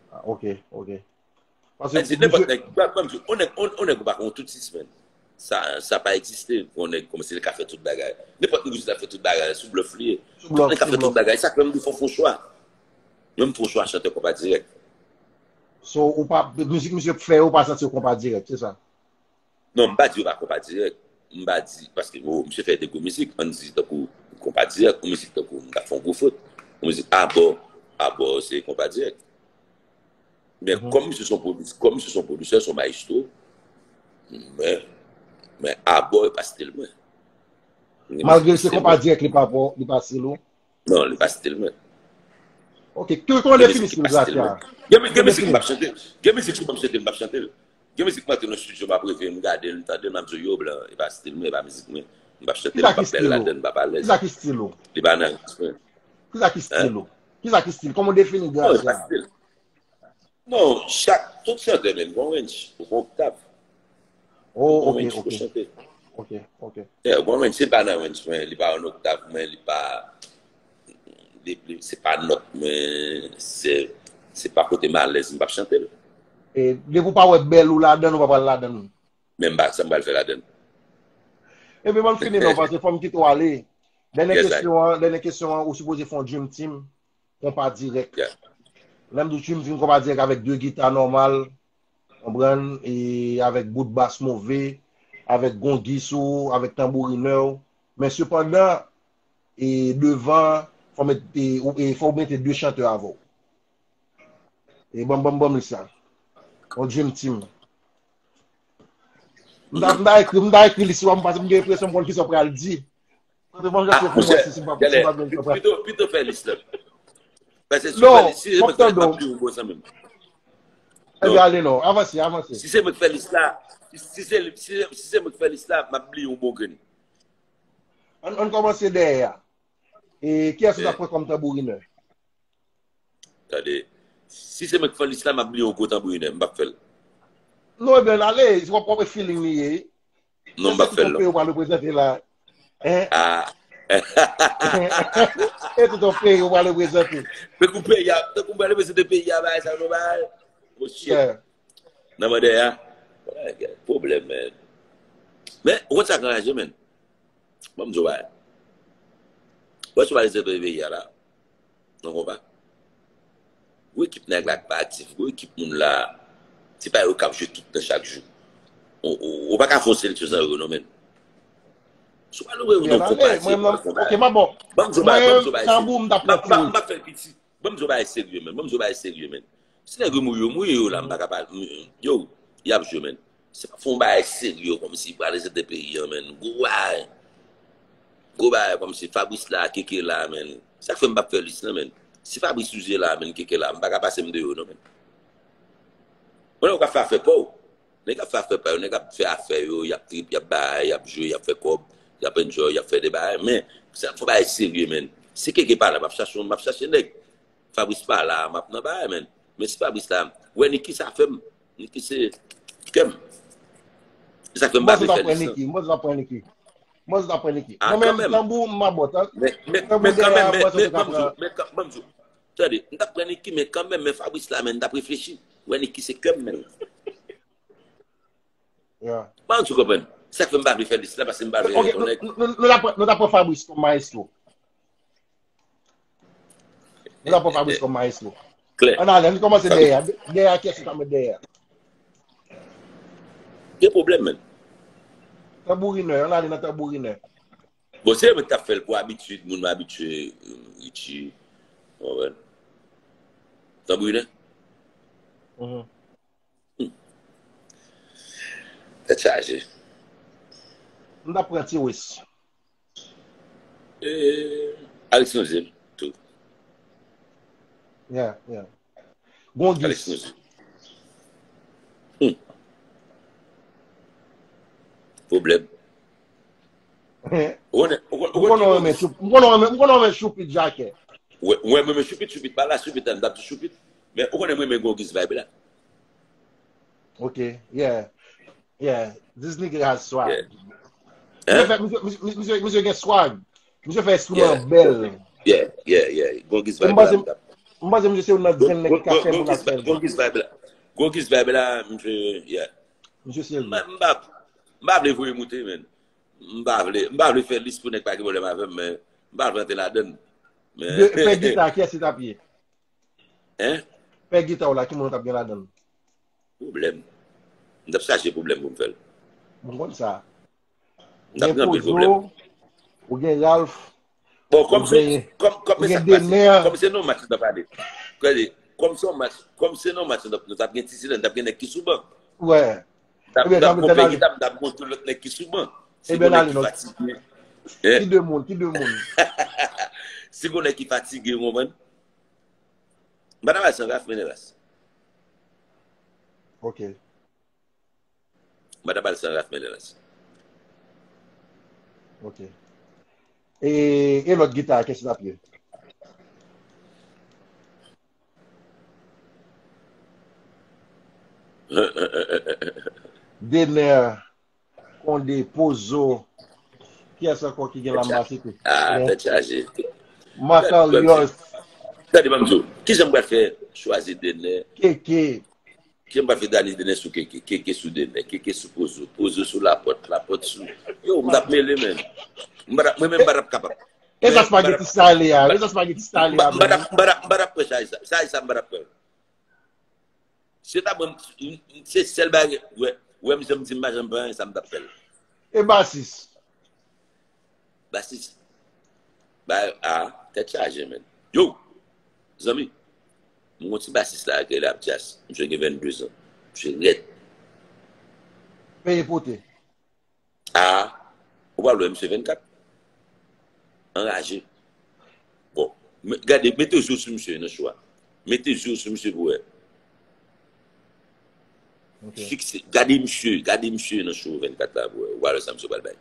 Ah, ok, ok. Paske nenpòt nèg, m di, on nèg, on nèg ou pa konn tout sis, men. Sa, sa pa egziste, on nèg kòmsi li ka fè tout bagay. Nenpòt mizik la fè tout bagay, sou blòf li ye. Tout nèg ka fè tout bagay, sa k fè m di fò fè yon chwa. Mwen m fè yon chwa chante konpa dirèk. So, ou pa, mizik misye fè yo pa santi yo konpa dirèk, se sa? Non, m pa di yo pa konpa dirèk. M pa di, paske, bon, misye fè de gwo mizik, ann di tankou konpa dirèk, yon mizik tankou m ka fè yon gwo fot. Yon mizik abò, abò se konpa dirèk. Men kòm misye se yon pwodis-, kòm misye se yon pwodisè, se yon mayestwo, men, men abò e pa stil mwen. Malgre se konpa dirèk li pa, li pa stil ou? Non, li pa stil mwen. Ok, ki, kòman w defini stil Gracia? Gen mizik m ap chante. Gen mizik m ap chante, m ap chante l. Gen mizik m antre nan estidyo, m ap reve, m gade l, m tande l, m ap di yo, blan, e pa stil mwen, e pa mizik mwen. M p ap chante l, m p ap bèl ladan l, m p ap alèz. Kisa ki stil ou? Li pa nan rans mwen. Kisa ki stil ou? Kisa ki stil? Kòman w defini Gracia? Non, chak, tout chantè menm, gon range, gon oktav. Oh, ok, ok. Ok, ok. Yeah, gon range, se pa nan range mwen, li pa an oktav mwen, li pa, li, li, se pa nòt mwen, se, se pa kote m alèz, m p ap chante l. E depi w pa wè bèl ou ladan l, ou pa pral ladan l. Men m pa, sa m pral fè ladan l. Ebyen, ban m fini non, paske fò m kite w ale. Dènye kesyon an, dènye kesyon an, ou sipoze fè yon dream team. Konpa dirèk. Lè m di w dream team, konpa dirèk avèk de gita nòmal, konprann, e avèk bout bas move, avèk gongis ou, avèk tanbourinè w. Men sepandan, e devan, fò mete, e, e fò w mete de chantè avè w. E ban m, ban m, ban m lis la. Yon dream team. M ta, m ta ekri, m ta ekri lis la, paske m gen enpresyon m konn kisa w pral di. Kote ban m jan pou mwen si, si m pa, si m pa gen kisa w pral di. Pito, pito fè lis la. Paske si w fè lis, si se mwen k fè lis la, m ap bliye w bon zanmi m. Ebyen, ale non, avanse, avanse. Si se mwen k fè lis la, si, si se, si, si se mwen k fè lis la, m ap bliye w bon grenn. Ann, ann kòmanse dèyè a. E kiyès ou t ap pran kòm tanbourinè? Tande, si se mwen k fè lis la, m ap bliye yon gwo tanbourinè, m p ap fè l. Non, ebyen, ale, se w ap wè feeling li ye. Non, m p ap fè l, non. Ou pral reprezante la. Hein? Ah. E tout yon peyi ou pral reprezante. Tankou peyi a, tankou m pral reprezante peyi a, bagay sa, nou bagay. Oh shit. Nan mande a. Pwoblèm, men. Men, ou konn sa k anraje, men. Ban m di w bagay. Wè, sou pale se peyi a la. Nan konpa. Gwo ekip nèg la k pa aktif. Gwo ekip moun la. Se pa yo k ap jwe tout tan chak jou. Ou, ou, ou pa ka fè yon seleksyon san yo, non, men. Sou pale wè yo nan konpa, se pa konpa. Ok, m ap bon. Ban m di w bagay, ban m di w bagay. Tanbou, m t ap pran ti. M ap fè l piti. Ban m di w bagay serye, men. Ban m di w bagay serye, men. Si nèg yo mouri, yo mouri, yo la, m pa ka pale. Yo, y ap jwe, men. Se pa fè yon bagay serye kòmsi pral reprezante peyi an, men. Gwo bagay. Gwo bagay kòmsi Fabrice la, Keke la, men. Sa k fè m p ap fè lis lan, men. Si Fabrice Souze la, men, Keke la, m pa ka pase m deyò, non, men. Mwen, ou ka fè afè pa w. Nèg ap fè afè pa yo, nèg ap fè afè yo, y ap trip, y ap bay, y ap jwe, y ap fè kòb, y ap enjoy, y ap fè de bagay. Men, sa fò bagay serye, men. Si Keke pa la, m ap chache, m ap chache nèg. Fabrice pa la, m ap nan bagay, men. Men si Fabrice la, wè Nicky sa fè m. Nicky se kè m. Se sa k fè m pa vle fè lis lan. M panse w t ap pran Nicky. M panse w t ap pran Nicky. Mwen menm, tanbou, m abòt. Tanbou dèyè a, m panse w te ka pran. Tande, m t ap pran Nicky, men kanmenm, men Fabrice la, men, m t ap reflechi. Wè Nicky se kè m, men. Yeah. Ban m di w konprann. Sa k fè m pa vle fè lis la, paske m pa vle rete yon nèg. Nou ta pran Fabrice kòm mayestwo. Nou ta pran Fabrice kòm mayestwo. Klè. Ann ale, ann kòmanse dèyè a. Dèyè a, kiyès ou ta met dèyè a? Gen pwoblèm, men. Tanbourinè, ann ale nan tanbourinè. Bon, se mwen ki t ap fè l pou abitid, moun mwen abitye, Richie, w konprann? Tanbourinè? Tèt chaje. M t ap pran T-West. Eh, Alex Nozem, tou. Yeah, yeah. Gon Alex gis. Nozem. Hmm. Pwoblèm. Ou konnen, ou konnen, M konnen w renmen choup- m konnen w renmen- m konnen w renmen choupit jakè. Wè, wè, mwen, mwen, choupit, choupit, pa la, choupit, la, m t ap di choupit. Men, ou konnen, mwen, mwen, gon gis vibe la. Ok, yeah. Yeah, this nigga has swag. Yeah. Misye Hein? fè, misye, misye, misye, misye gen swag. Misye fè enstriman Yeah. Bèl. Yeah, yeah, yeah. Gon gis M vibe panse, la, m t ap. m panse misye se youn nan Gon, grenn nèg gon, ki ka gon, fè gon moun ap gis, fè l. gon gis vibe la. Gon gis vibe la, misye, yeah. Misye serye. M pa, m pa, m pa vle voye moute, men. M pa vle, m pa vle fè lis pou nèg pa gen pwoblèm avè m, men m pa vle antre ladann. Men, De, pè gita, kiyès li t ap ye? Hein? Pè gita w la, ki moun w t ap gen ladann? Pwoblèm. M t ap chache pwoblèm pou m fè l. M konn sa. M t ap gen anpil pwoblèm. Ou gen Ralph. Bon, kòm Ou se, gen- kòm, kòm ou se gen sa k pase, Dener. Kòm se non match nou t ap pale. Gade, kòm se yon match, kòm se non match nou t ap, nou t ap gen ti silans, nou t ap gen nèg ki sou ban. Wè. M t ap, Ebyen, m t ap Jean konpè Bernard, gita, m t ap gon tout lòt nèg ki sou ban. Si Ebyen, gon nèg ale ki non. Fatige. Ki de moun, ki de moun. Si gon nèg ki fatige, ou konprann? M pa t ap al san Ralph Menelas. Ok. M pa t ap al san Ralph Menelas. Ok. E, e lòt gita, kiyès li t ap ye? Dener, Konde, Pozo. Kiyès ankò ki gen la m pa site? Ah, tèt chaje. Makarios. Gade, ban m di w, kijan m pral fè chwazi Dener? Keke. Kijan m pral fè Dani Dener sou Keke? Keke sou Dener, Keke sou Pozo, Pozo sou Lapòt, Lapòt sou. Yo, m t ap mele, men. M pa t ap- Mwen menm, m pa t ap kapab. E sa Men, m pa t spaghetti ap- sale a, m pa- e sa spaghetti M sale pa- a, m pa t ap- menm. m pa t ap- m pa t ap pran chaj sa. Chaj sa, m pa t ap pran. Se ta mwen, m- m- se sèl bagay. Wè, wè, m janm di m pa janm pran, sa m t ap fè l. E basis. Basis. Ba, a, tèt chaje, men. Yo, zanmi, m gon ti basis la, ke l ap djaz. Misye gen vennde zan. Misye rèd. Peye pote. A, ou pa wè misye vennkat. Anraje. Bon, men- gade, mete je w sou misye nan show a. Mete je w sou misye pou wè. Ok. Fikse, gade misye, gade misye nan show vennkat la pou wè. Ou pa wè sa misye pral bay.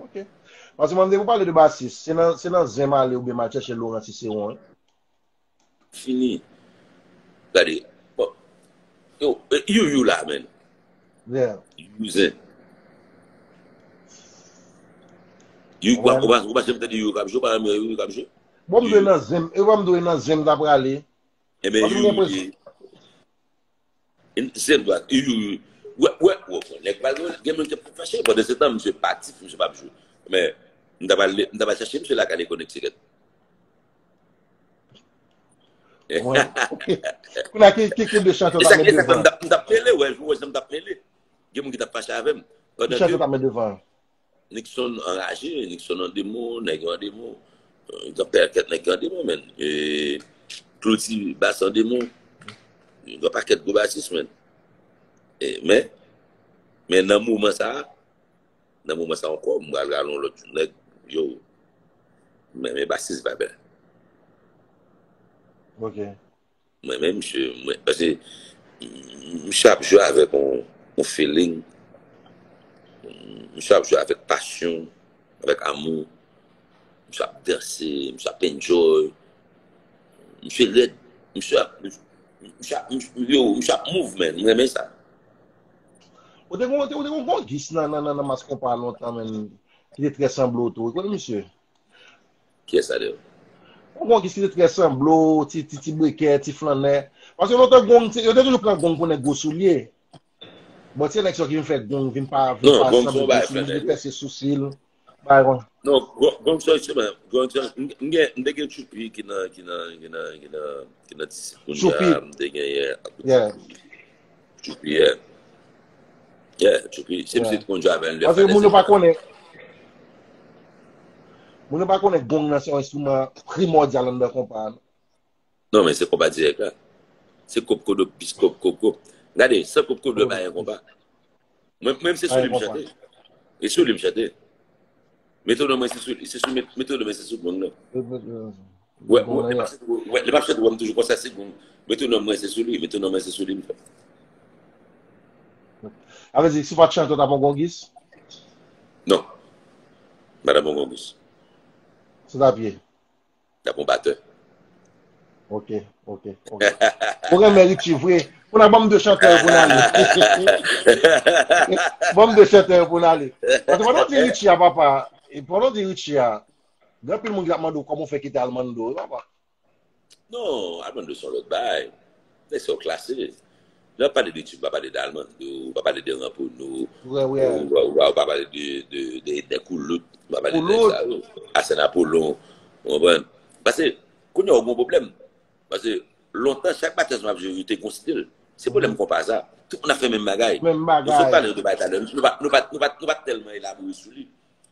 Ok. Paske mwen m te pou pale de basis. Se nan, se nan zen m ale oubyen m al chèche Laurent Cicéron, wi. Fini. Gade. Bon. Yo, eh, you, you la, men. Yeah. You zen. You, ou pa, ou pa, ou pa janm tande you k ap jwe, ou pa janm wè you k ap jwe. Bon, m dwe nan zen, e wè m dwe nan zen m ta prale. Enben, Paske m you, gen enpresyon. Zen dwa, you, you. Wè, wè, wè, wè, nèg pa gen, gen moun ki ap fache. Pandan se tan, misye pati, misye p ap jwe. Men, m ta pral, m ta pral chache misye lakay li konnen ki se kèt. Wè. Kounye a ki, ki, ki de chantè E w sa, ta met e sa k fè m devan? t ap, m t ap mele, wè, ou wè jan m t ap mele. Gen moun ki t ap fache avè m. Ki Pandan chantè w ke ta met devan? Nixon anraje, Nixon an demon, nèg yo an demon. Euh, gen pakèt nèg ki an demon, men. E, Claudy Bass an demon. Gen pakèt gwo basis, men. E, men, men nan moman sa, nan moman sa ankò, m pral rale yon lòt nèg, yo, men, men basis vibe la. Ok. Mwen menm, misye, mwen, paske misye ap jwe avèk yon, yon feeling. Misye ap jwe avèk pasyon, avèk amou. Misye ap danse, misye ap enjoy. Misye rèd. Misye ap, misye ap, yo, misye ap move, man. Mwen renmen sa. Ou te gon, ou te, ou te gon, gon gis nan, nan, nan, nan mas konpa lontan, men, ki te trè sanble w tou. Ou konnen misye? Kiyès sa deyo? Yon gong ki se trè sanble w, ti, ti, ti brekè, ti flannè. Paske lontan gong, yo te toujou pran gong pou nèg gwo soulye. Bon, se nèg sa ki vin fè gong, vin pa, vin pa sanble gwo soulye, vin pèse sousi l. Bagay kon. Non, gong sa, se mwen, gong sa, m gen, m te gen Tchoupi ki nan, ki nan, ki nan, ki nan, ki nan disip kounye a, m te gen, yeah. Tchoupi, yeah. Yeah, Tchoupi. Se misye ki konn jwe avè l. Paske moun yo pa konnen. Moun yo pa konnen gong nan se yon enstriman primòdyal anndan konpa a. Non, men se konpa dirèk la. Se kop kodo, bis kop kop kop. Gade, san kop kodo pa gen konpa. Mwen, mwen se sou li m chante. E sou li m chante. Metwonòm mwen se sou li, se sou met- metwonòm mwen se sou gong nan. Wè, wè, lè m ap chante, wè, lè m ap chante, wè, m toujou konsa se gong. Metwonòm mwen se sou li, metwonòm mwen se sou li m fè. A vle di, si w pa t chante, w t ap yon gongis? Non. M pa t ap yon gongis. Se t ap ye. T ap yon batè. Ok, ok, ok. Ou renmen Richie vre. Pou n a ban m de chantè yo pou n ale. Ban m de chantè yo pou n ale. Paske pandan w di Richie a, papa, e pandan w di Richie a, gen anpil moun ki ap mande w kòman w fè kite Almando, wi, papa. Non, Almando se yon lòt bagay. Nèg sa yo klase. Lè w ap pale de Richie, ou pa pale de Almando, ou pa pale de Rampono, ou pa pale de, de, de, de Koulout, ou pa pale de nèg sa yo. Arsène Apollon, ou konprann? Paske, kounye a, ou gen yon pwoblèm. Paske, lontan, chak batè sa m ap jwe, yo te gon stil. Se pwoblèm konpa sa. Tout moun ap fè menm bagay. Menm bagay. Nou sot pale de bagay talè. Nou pa, nou pa, nou pa, nou pa tèlman elabore sou li.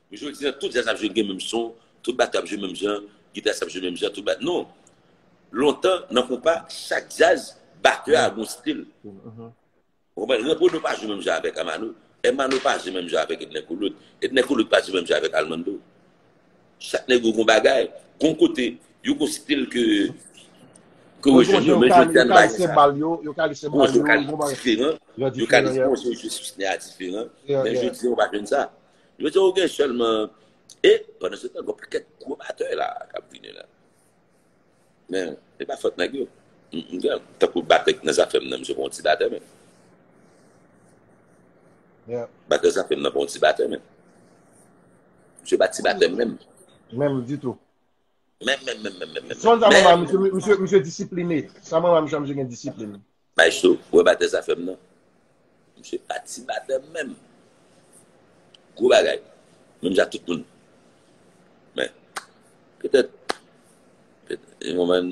Men jodi a, tout djaz ap jwe gen menm son, tout batè ap jwe menm jan, gitaris ap jwe menm jan, tout batè. Non. Lontan, nan konpa, chak djaz, batè a gon stil. Ou konprann? Rampono pa jwe menm jan avèk Hermano. Hermano pa jwe menm jan avèk Ednen Koulout. Ednen Koulout pa jwe menm jan avèk Almando. Chak nèg yo gon bagay. Gon kote, yo gon stil ke ke yo jwenn yo, men jodi a nou pa jwenn sa. Gon jan yo diferan, yo kalise, gon jan yo jwe sou snare a diferan, men jodi a ou pa jwenn sa. Jodi a ou gen sèlman, e pandan se tan, gon pakèt gwo batè la k ap vini la. Men, e pa fòt nèg yo. M gen, tankou batè k nan Zafèm nan, misye pa yon ti batè menm. Batè Zafèm nan pa yon ti batè menm. Misye pa ti batè menm. Menm ditou. Menm, menm, menm, menm, menm, menm. Sonn sa mwen ba misye, misye, misye disiplinen. Sa mwen ba misye, misye gen disiplin. Maestro, ou wè batè Zafèm nan? Misye pa ti batè menm. Gwo bagay. Menm jan tout moun. Men, petèt, petèt, yon moman.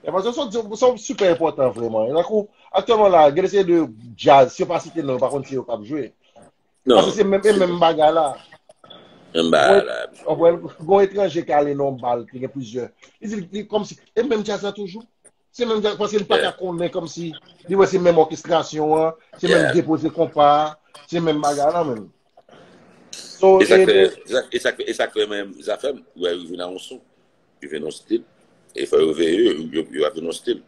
E paske sa w di, sa w di super enpòtan vrèman. Tankou, aktyèlman la, gen de seri de djaz, si yo pa site non, yo pa konn se yo k ap jwe. Paske se menm, e menm bagay la. Menm bagay la. Gon etranje ki ale nan yon bal ki gen plizyè. Li di, li kòmsi, e menm djaz la toujou. Se menm djaz, paske li pa ka konnen kòmsi, li wè se menm òkestrasyon an, se menm depoze konpa a, se menm bagay la menm. So, e sa k fè, e sa k fè, e sa k fè menm Zafèm, ou wè, rive nan yon son. Yo vin yon stil. E fò yo veye yo, yo, yo ap vin yon stil.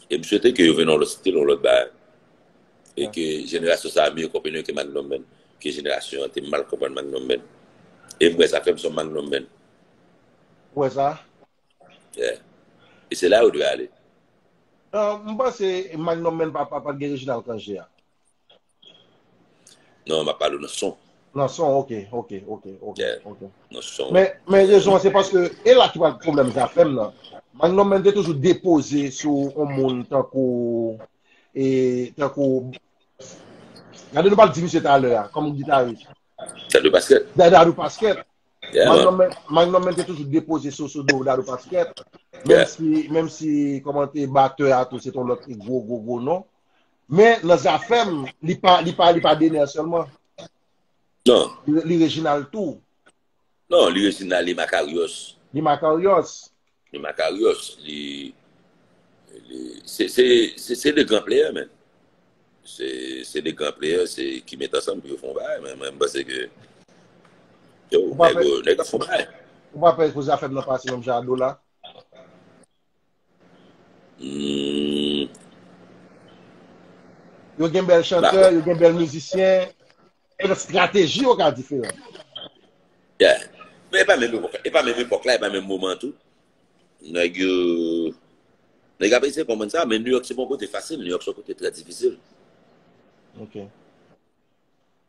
E m swete ke yo vin yon lòt stil, yon lòt bagay. E ke jenerasyon sa a miye konprann yo ke Magnum Man. Ke jenerasyon an te mal konprann Magnum Man. E m wè Zafèm se yon Magnum Man. Ou wè sa? Yeah. E se la yo dwe ale. M panse Magnum Man pa, pa, pa t gen Reginald Cangé a. Non, m ap pale w nan son. Nan son, ok, ok, ok, ok, ok. Nan son. Men, men rezon an se paske, e la ki pral pwoblèm Zafèm nan. Magnum Man te toujou depoze sou yon moun tankou, e, tankou, gade nou pral di misye talè a, kòm gitaris. Dadou Pasquet. Dadou Pasquet. Magnum Man, Magnum Man te toujou depoze sou, sou do Dadou Pasquet. Menm si, menm si, kòman te batè a tou, se t on lòt gwo, gwo, gwo non. Men nan Zafèm, li pa, li pa, li pa Dener sèlman. Non. Li, li Reginald tou. Non, li Reginald, li Makarios. Li Makarios. Li Makarios, li, li, se, se, se, se de gran player, man. Se, se de gran player, se ki met ansanm pou yo fè yon bagay, men mwen, m panse ke, yo, nèg yo, nèg yo ap fè yon bagay. Ou pa pè pou Zafèm nan pase menm jan a Dola? Hmm. Yo gen bèl chantè, yo gen bèl mizisyen, e nan estrateji yo ka diferan. Yeah. Men e pa menm epòk, e pa menm epòk la, e pa menm moman tou. Nèg yo, nèg ap eseye konprann sa, men New York se pa yon kote fasil, New York se yon kote trè difisil. Ok.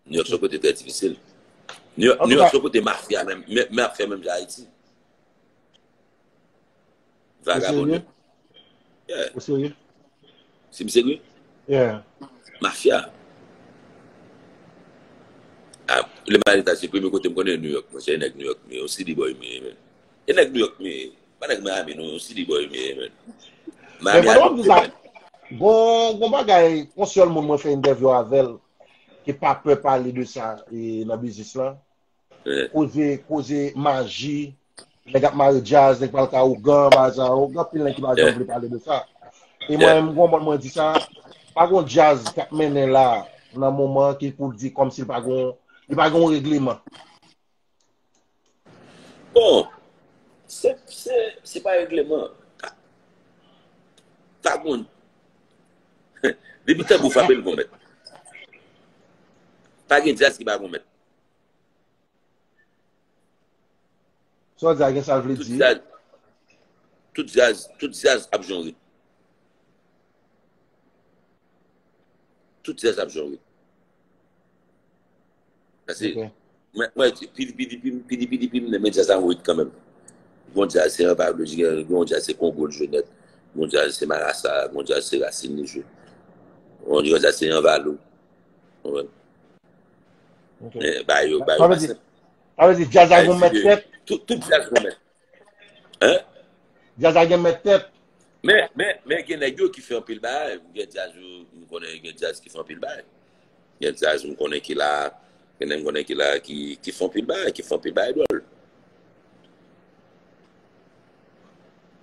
New York se yon kote trè difisil. New York, New York se yon kote mafya menm, men, men ap fè menm jan Ayiti. Vagabon yo. Yeah. Ou serye? Si m serye? Yeah. Mafya. Ah, le maleta se premye kote m konnen New York, mwen se nèg New York, men yon city boy, men, men. E nèg New York, men, pa nèg Miami, non, yon city boy, men, men. Men pandan w ap di sa, gon, gon bagay, yon sèl moun mwen fè entèvyou avè l, ki pa pè pale de sa, e, nan biznis lan. Koze, koze maji, nèg ap mare djaz, nèg pral ka ougan, bagay sa yo, gen anpil nèg ki pa janm vle pale de sa. E mwen menm, gon moun mwen di sa, pa gon djaz k ap mennen la, nan moman ki pou di kòmsi li pa gen, li pa gen yon regleman. Bon, se, se, se pa regleman. Pa gon. Depi tanbou frape, l gon mèt. Pa gen djaz ki pa gon mèt. Sa w di a gen sa l vle Tout di. Djaz, tout djaz, tout djaz ap jwe yon ritm. Tout djaz ap jwe yon ritm. Paske, Ok. mwen, mwen, pidi, pidi, pidi, pidi, pidi, pidi, men djaz la yon ritm kanmenm. Gon djaz se Jean Pablo, gon djaz se Kongo l jwe nèt, gon djaz se Marasa, gon djaz se Rasin li jwe. Gon djaz se Jean Valou. Konprann? Ok. Men ba yo, ba Sa yo vle pa di, senp. sa vle di djaz la Sa gen vle mèt di tèt. Tout, tout djaz gon mèt. Hein? Djaz la gen mèt tèt. Men, men, men gen nèg yo ki fè anpil bagay. Gen djaz yo, m konnen gen djaz ki fè anpil bagay. Gen djaz m konnen ki la, gen nèg m konnen ki la, ki, ki fè anpil bagay, ki fè anpil bagay dwòl.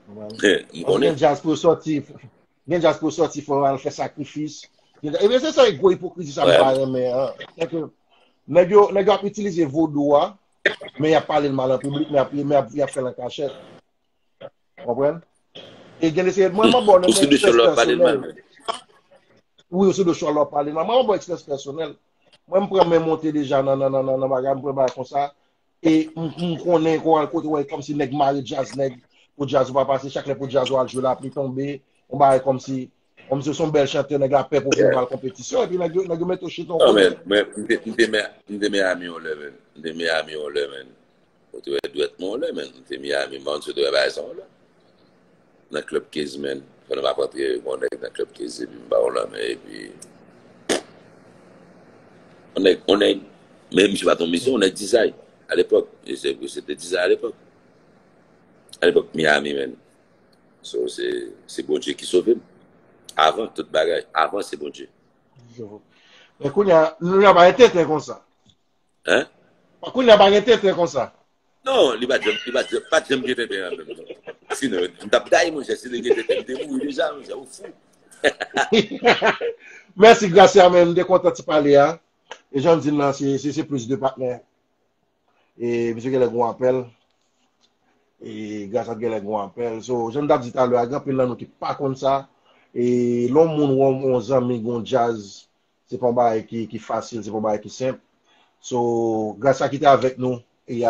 M Paske konnen. Gen djaz pou sòti, gen djaz pou sòti, fò al fè sakrifis. Gen djaz, ebyen, se sa gwo ipokrizi sa m Wè. Pa renmen an. Se ke nèg yo, nèg yo ap itilize vodou a, men y ap pale l mal an piblik, men y ap, men y ap, y ap fè l an kachèt. Konprann? E gen de se, mwen, mwen bon, Ou sou de chòl la, pale l mal. Wi, ou sou de chòl la, pale l mal. Mwen, mwen bon eksperyans pèsonèl. Mwen, m pran men monte deja nan, nan, nan, nan, nan bagay, m pran bagay konsa. E m, m konnen kon al kote, wè, kòmsi nèg mare djaz, nèg, pou djaz ou pa pase, chak lè pou djaz ou al jwe, lapli tonbe, yon bagay kòmsi, kòmsi ou se yon bèl chantè, nèg la pè pou vin al konpetisyon, epi nèg yo, nèg yo mete w chita yon Non, kote. men, men, m te, m te, Mè- m te Miami yon lè, men. M te Miami yon lè, men. Ou te wè dwèt mwen yon lè, men. M te Miami, m pa konn si w te wè bagay sa yon lè. Nan klèb Kez, men. Pandan m ap antre, yon nèg nan klèb Kez, epi m ba yon lanmen, epi yon nèg, yon nèg, men misye pa t yon mizisyen, yon nèg dizay, alepòk. E se, se te dizay alepòk. Alepòk, Miami, men. So, se, se Bondye ki sove m. Avan tout bagay, avan se Bondye. Men kounye a, nou la pa gen tenten konsa. Hein? Kounye a pa gen tenten konsa. Non, li pa janm, li pa janm, pa janm gen tenten an menm non. Sinon, m t ap dayi, monchè, si li gen tenten, m te mouri deja, monchè, ou fou. Mèsi, Gracia, men m te kontan ti pale a. E jan m di l lan, se, se, se plis de patnè. E misye genlè gon apèl. E Gracia genlè gon apèl. So, jan m t ap di talè a, gen anpil nan nou ki pa konn sa. E lè yon moun, yon, yon zanmi, gon djaz, se pa yon bagay ki, ki fasil, se pa yon bagay ki senp. So, Gracia ki te avèk nou, e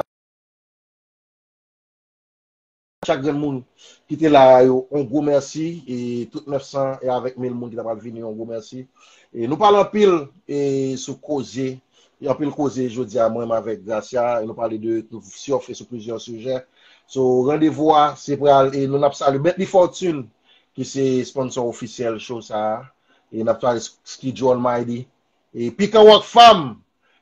chak grenn moun ki te la a yo, yon gwo mèsi, e tout nèf san e avèk mil moun ki ta pral vini, yon gwo mèsi. E nou pale anpil, e sou koze, e anpil koze jodi a mwen menm avèk Gracia, e nou pale de, nou sifle sou plizyè sijè. So, randevou a, se pral, e nou n ap salye Bentley Fortune, ki se sponsor ofisyèl show sa a, e n ap salye Ski Joe Almighty, e Pikan Rock Fam,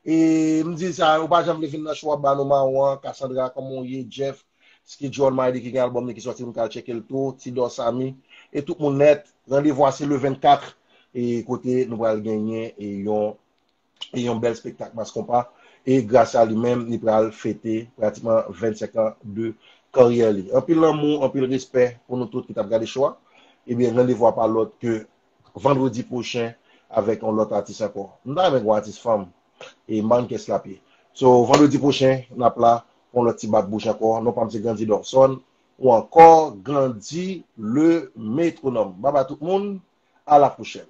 e m di sa, ou pa janm vle vin nan show ap ba nou mawon an, Cassandra, kòman w ye, Jeff, Ski Joe Almighty ki gen albòm li ki sòti, nou kal tcheke l tou, Ti Dò Samy, e tout moun nèt, randevou a se le vennkat, e kote nou pral genyen, e yon, e yon bèl spektak mas konpa, e Gracia li menm, li pral fete pratikman vennsenk an de karyè li. Anpil lanmou, anpil respè pou nou tout ki t ap gade show a. Ebyen, randevou a pa lòt ke vandredi pwochen avèk yon lòt atis ankò. M ta renmen gon atis fanm e m pa konn kiyès l ap ye. So, vandredi pwochen, n ap la pou yon lòt ti bat bouch ankò. Non pa m se Grandy Dorson ou ankò Grandy le Métronome. Babay tout moun, a la pwochèn.